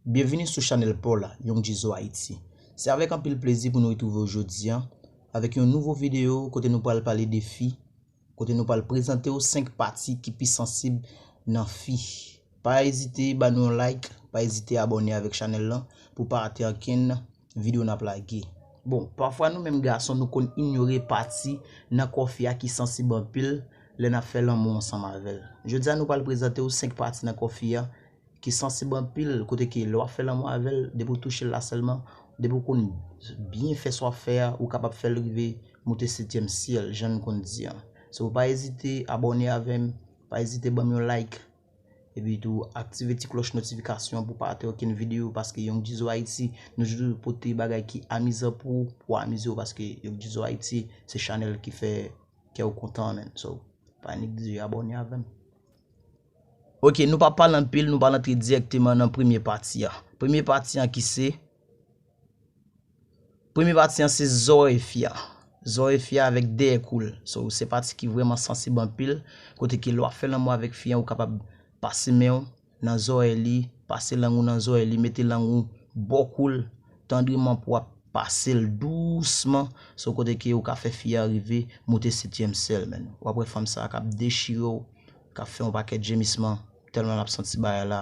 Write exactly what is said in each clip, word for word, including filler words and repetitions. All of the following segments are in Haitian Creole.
Byenvini sou chanèl pa w la, Young Djizzo Haïti. Se avèk anpil plezi pou nou retwouve w jodi a avèk yon nouvo videyo kote nou pral pale de fi, kote nou pral prezante w senk pati ki pi sansib nan fi. Pa ezite ba nou yon like, pa ezite abòne avèk chanèl lan pou pa rate ankenn videyo n ap lage. Bon, pafwa nou menm gason nou konn inyore pati nan kò fi a ki sansib anpil lè n ap fè lanmou ansanm avè l. Jodi a nou pral prezante w senk pati nan kò fi a ki sansib anpil, kote ke lè w ap fè lanmou avè l, depi w touche l la sèlman, depi w konn byen fè sa w ap fè a, ou kapab fè l rive moute setyèm syèl, jan n konn di a. So, pa ezite abòne avè m, pa ezite ban m yon like, epi tou aktive ti klòch notifikasyon pou pa rate okenn videyo, paske Young Djizzo Haïti, nou toujou pote bagay ki amizan pou ou, pou amize w, paske Young Djizzo Haïti, se chanèl ki fè kè w kontan, man. So, pa neglije abòne avè m. Ok, nou pa pale anpil, nou pral antre dirèkteman nan premye pati a. Premye pati a ki se, premye pati a se zòrèy fi a. Zòrèy fi a avèk dèyè kou l. So, se pati ki vrèman sansib anpil, kote ke lè w ap fè lanmou avèk fi a, ou kapab pase men w nan zòrèy li, pase lang ou nan zòrèy li, mete lang ou bò kou l, tandreman pou w ap pase l dousman, se yon kote ke ou ka fè fi a rive moute setyèm syèl, man. W ap wè fanm sa a k ap dechire w, k ap fè yon pakèt jemisman, tèlman l ap santi bagay la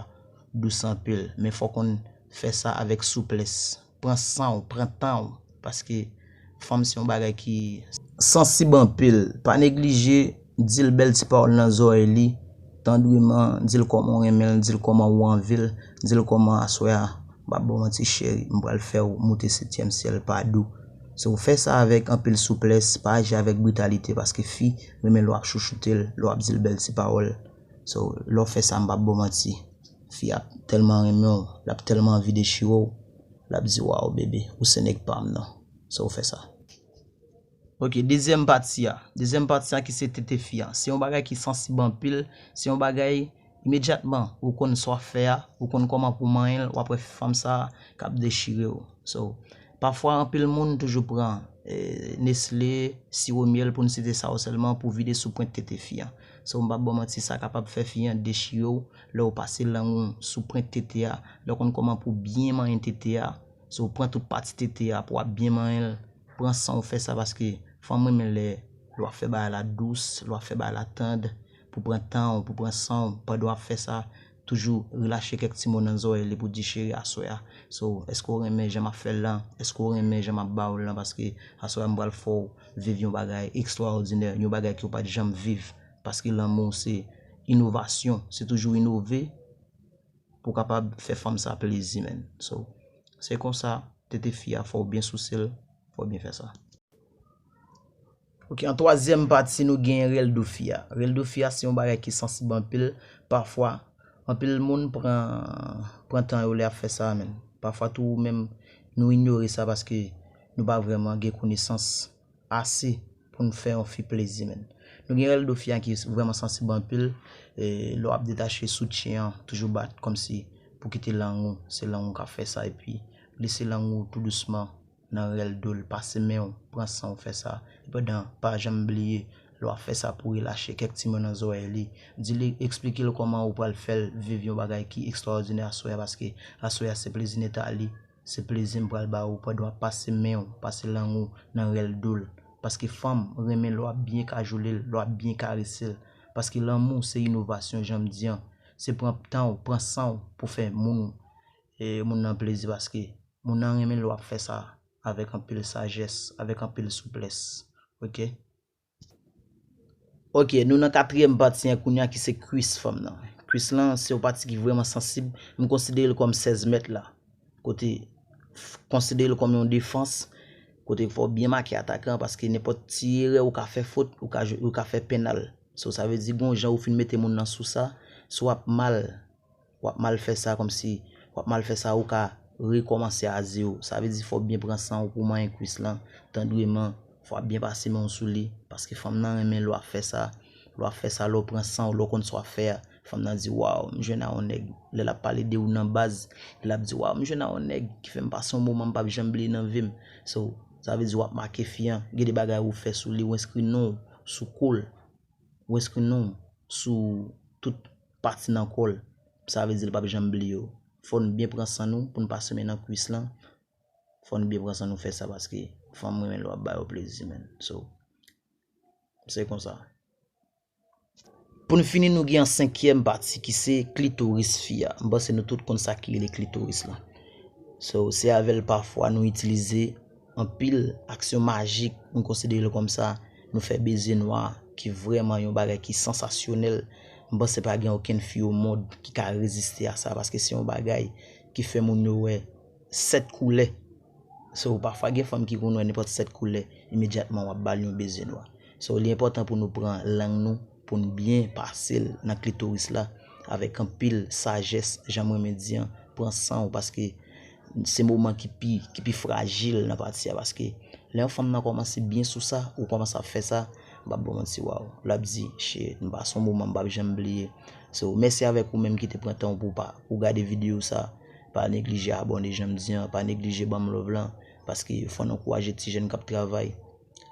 dous anpil. Men fòk ou konn fè sa avèk souplès. Pran san w, pran tan w, paske fanm se yon bagay ki sansib anpil. Pa neglije di l bèl ti pawòl nan zòrèy li, tandreman, di l kòman w renmen l, di l kòman ou anvi l, di l kòman aswè a, m p ap ba w manti cheri, m pral fè w moute setyèm syèl pa dou. So, fè sa avèk anpil souplès, pa aji avèk britalite, paske fi renmen lè w ap chouchoute l, lè w ap di l bèl ti pawòl. So, lè w fè sa, m p ap ba w manti. Fi a ap tèlman renmen w, l ap tèlman anvi dechire w, l ap di, "Waw, bebe, ou se nèg pa m nan." So, w fè sa. Ok, dezyèm pati a. Dezyèm pati a ki se tete fi a. Se yon bagay ki sansib anpil. Se yon bagay, imedyatman, ou konn sa w ap fè a, ou konn kòman pou w manyen l, w ap wè fanm sa a k ap dechire w. So, pafwa, anpil moun toujou pran, eh, Nestlé, siwo myèl, pou n site sa yo sèlman, pou vide sou pwent tete fi a. So, m p ap ba w manti, sa kapab fè fi a dechire w, lè w pase lang ou sou pwent tete a, lè w konn kòman pou w byen manyen tete a. So, pran tout pati tete a pou w ap byen manyen l. Pran san w fè sa, paske fanm renmen lè, lè w ap fè bagay la dous, lè w ap fè bagay la tann, pou pran tan w, pou pran san w, pandan w ap fè sa, toujou relache kèk ti mo nan zòrèy li pou di, "Cheri, aswè a, so, èske w renmen jan m ap fè l lan? Èske w renmen jan m ap ba w l lan? Paske aswè a m pral fè w viv yon bagay ekstrawòdinè, yon bagay ke w pa t janm viv." Paske lanmou se inovasyon, se toujou inove pou w kapab fè fanm sa plezi, man. So, se konsa, tete fi a, fò w byen souse l, fò w byen fè sa. Ok, an twazyèm pati, nou gen rèl do fi a. Rèl do fi a se yon bagay ki sansib anpil. Pafwa, anpil moun pran, pran tan yo lè y ap fè sa, man. Pafwa tou, menm, nou inyore sa paske nou pa vrèman gen konesans ase pou n fè yon fi plezi, man. Nou gen rèl do fi a ki vrèman sansib anpil. E, lè w ap detache soutyen an, toujou bat kòmsi pou kite lang ou, se lang ou k ap fè sa, epi lese lang ou tou dousman nan rèl do l, pase men w, pran san w fè sa. Epandan, pa janm bliye, lè w ap fè sa pou relache kèk ti mo nan zòrèy li, di li, eksplike l kòman ou pral fè l viv yon bagay ki ekstrawòdinè aswè a, paske aswè a se plezi nèt a li, se plezi m pral ba ou pandan w ap pase men w, pase lang ou nan rèl do l. Paske fanm renmen lè w ap byen kajoule l, lè w ap byen karese l. Paske lanmou se inovasyon, jan m di an. Se pran tan w, pran san w pou fè moun, e, moun nan plezi, paske moun nan renmen lè w ap fè sa avèk anpil sajès, avèk anpil souplès. Ok? Ok, nou nan katriyèm pati an kounye a ki se kwis fanm nan. Kwis lan se yon pati ki vrèman sansib. M konsidere l kòm sèz mèt la. Kote, f-, konsidere l kòm yon defans. Kote fò w byen make atakan paske nenpòt ti erè ou ka fè fot, ou ka, ou ka fè penal. So, sa vle di gon jan ou fin mete moun nan sou sa, si w ap mal, w ap mal fè sa kòmsi, w ap mal fè sa, ou ka rekòmanse a zewo. Sa vle di fò w byen pran san w pou w manyen kwis lan, tandreman, fò w ap byen pase men w sou li, paske fanm nan renmen lè w ap fè sa, lè w ap fè sa, lè w pran san w, lè w konn sa w ap fè a, fanm nan di, "Waw, m jwenn a yon nèg." Lè l ap pale de ou nan baz, lè l ap di, "Waw, m jwenn a yon nèg ki fè m pase yon moman m p ap janm bliye nan vi m." So, sa vle di w ap make fi an, gen de bagay ou fè sou li, ou enskri non w sou kou l, ou enskri non w sou tout pati nan kò l. Sa vle di l p ap janm bliye w. fò n byen pran san nou pou n pa simen nan kwis lan. Fò n byen pran san nou fè sa paske fanm renmen lè w ap ba yo plezi, menn. So, se konsa. Pou n fini, nou gen an senkyèm pati ki se klitoris fi a. M panse nou tout konn sa ki rele klitoris lan. So, se avè l pafwa nou itilize anpil aksyon majik, nou konsidere l kòm sa, nou fè beze nwa, ki vrèman yon bagay ki sansasyonèl. M panse pa gen okenn fi o mond ki ka reziste a sa, paske se yon bagay ki fè moun yo wè sèt koulè. So, pafwa gen fanm ki konn wè nenpòt sèt koulè, imedyatman w ap ba l yon beze nwa. So, li enpòtan pou nou pran lang nou, pou n byen pase l nan klitoris la, avèk anpil sajès, jan m renmen di an, pran san w, paske se moman ki pi, ki pi frajil nan pati a, paske lè yon fanm nan kòmanse byen sou sa, ou kòmanse ap fè sa, m p ap ba w manti, waw, l ap di, shit, m pase yon moman m p ap janm bliye. So, mèsi avèk ou menm ki te pran tan w pou pa, pou gade videyo sa. Pa neglije abòne, jan m di an, pa neglije ban m love lan, paske fò n ankouraje ti jèn k ap travay.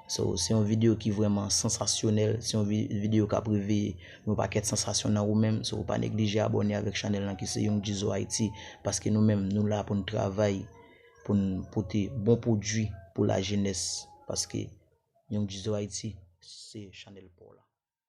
So, se yon videyo ki vrèman sansasyonèl, se yon vi-, videyo k ap reveye yon pakèt sansasyon nan ou menm. So, pa neglije abòne avèk chanèl lan ki se Young Dizzo Haiti, paske nou menm, nou la pou n travay, pou n pote bon pwodui pou lajenès, paske Young Dizzo Haiti, se chanèl pa w la.